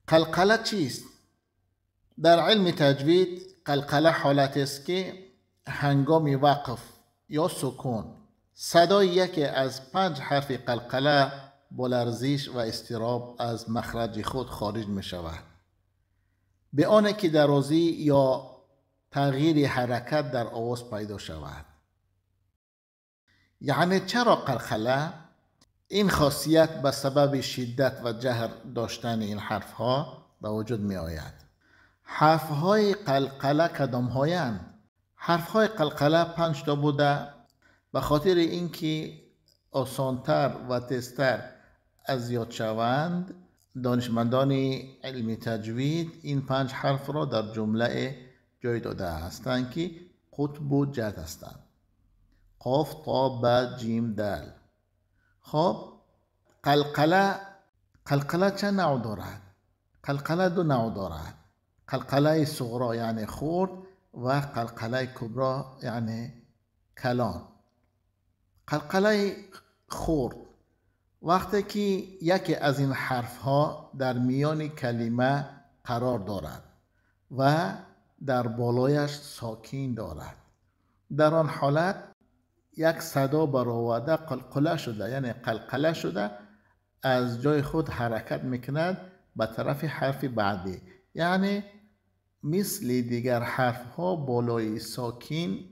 قلقله چیست؟ در علم تجوید قلقله حالت است که هنگام وقف یا سکون صدای یکی از 5 حرف قلقله با لرزش و اضطراب از مخرج خود خارج می شود، به آن که درازی یا تغییر حرکت در آواز پیدا شود. یعنی چرا قلقله؟ این خاصیت به سبب شدت و جهر داشتن این حرف ها به وجود می آید. حرف های قلقله کدام هایند؟ حرف های قلقله 5 تا بوده. به خاطر اینکه آسانتر و تزتر از یاد شوند، دانشمندان علم تجوید این 5 حرف را در جمله جای داده هستند که قطب و جد هستند: قاف، طا، با، جیم، دال. خب قلقله چند نوع دارد؟ قلقله 2 نوع دارد: قلقله صغرا یعنی خرد و قلقله کبرا یعنی کلان. قلقله خرد وقتی که یکی از این حرف ها در میان کلمه قرار دارد و در بالایش ساکین دارد، در آن حالت یک صدا برآورده قلقله شده، یعنی قلقله شده از جای خود حرکت میکند به طرف حرف بعدی، یعنی مثل دیگر حرف ها بالای ساکین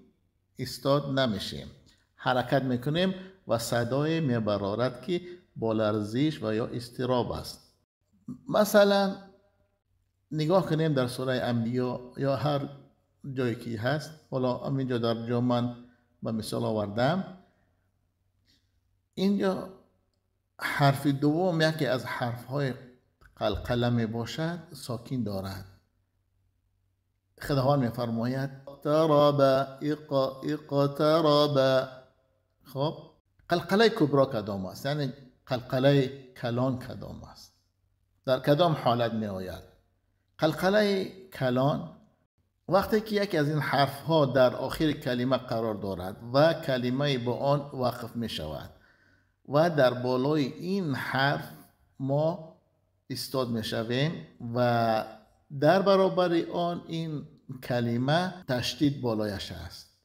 ایستاد نمیشیم، حرکت میکنیم و صدای میبرارد که با لرزش و یا اضطراب است. مثلا نگاه کنیم در سوره انبیا یا هر جایی که هست، حالا اینجا در جا من به مثال آوردم، اینجا حرف دوم یکی از حرف های قلقله می باشد، ساکین دارد. خداوند می فرماید اقترب، اقترب. خب قلقله کبرا کدام است؟ یعنی قلقله کلان کدام است؟ در کدام حالت می آید؟ قلقله کلان وقتی که یکی از این حرف ها در آخر کلمه قرار دارد و کلمه با آن وقف می شود و در بالای این حرف ما ایستاد می شویم و در برابر آن این کلمه تشدید بالایش است،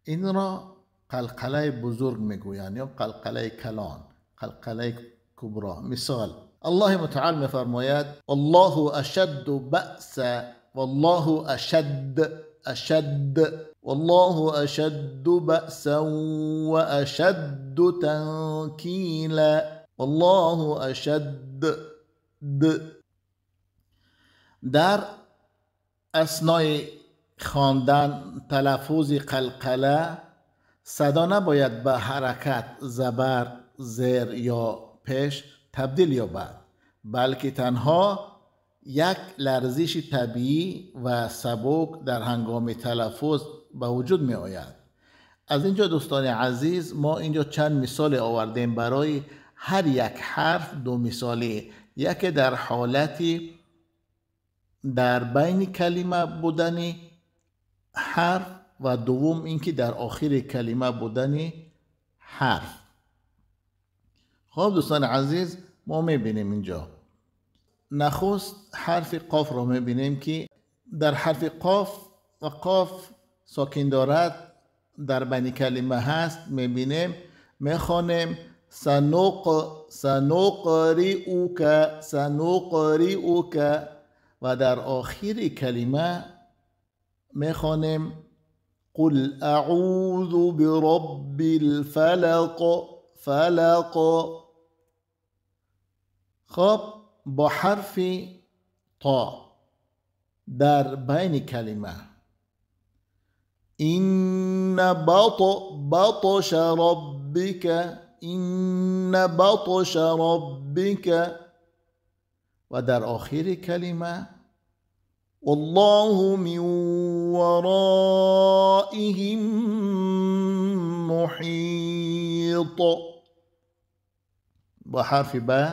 این را قلقله بزرگ می گویند یا قلقله کلان، قلقله کبرا. مثال الله متعال می فرماید الله اشد بأس والله اشد اشد والله اشد بأسا واشد تنكيلا والله اشد د. در اثنای خواندن تلفظ قلقله صدا نباید به حرکت زبر، زیر یا پیش تبدیل یابد، بلکه تنها یک لرزش طبیعی و سبک در هنگام تلفظ به وجود می آید. از اینجا دوستان عزیز ما اینجا چند مثال آوردیم برای هر یک حرف 2 مثالی، یکی در حالت در بین کلمه بودن حرف و دوم اینکه در آخر کلمه بودن حرف. خب دوستان عزیز ما میبینیم اینجا نخست حرف قاف رو میبینیم که در حرف قاف و قاف ساکن دارد در بین کلمه هست، میبینیم میخوانیم سنقرئک سنقرئک و در آخر کلمه میخوانیم قل اعوذ برب الفلق فلق. خب با حرف طا در بین کلمه إن بطش ربك إن بطش ربك و در آخر کلمه والله من ورائهم محیط. با حرف با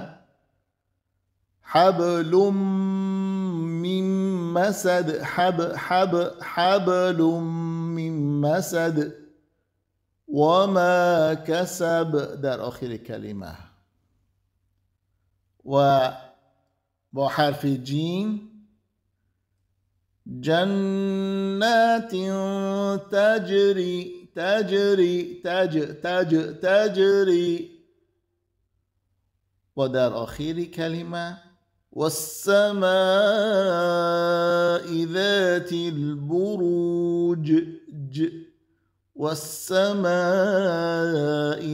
حبل من مسد حب حب حبل من مسد وما کسب در آخر کلمه. و با حرف جیم جنات تجری تجری تج تج تجری. و در آخر کلمه والسماء ذات البروج ج والسماء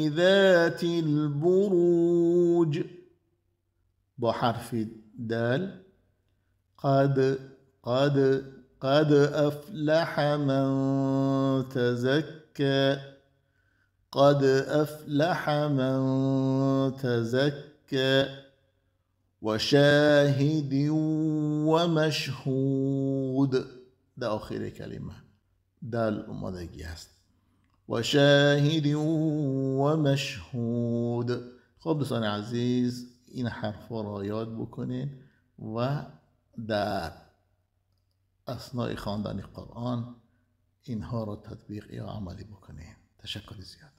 ذات البروج. با حرف دال قد قد قد أفلح من تزكى قد أفلح من تزكى. وشاهد ومشهود. در آخر کلمه دال اومدگی هست. وشاهد ومشهود. خب دوستان عزیز، این حرفا را یاد بکنین و در اثنای خواندن قرآن اینها را تطبیق یا عملی بکنین. تشکر زیاد.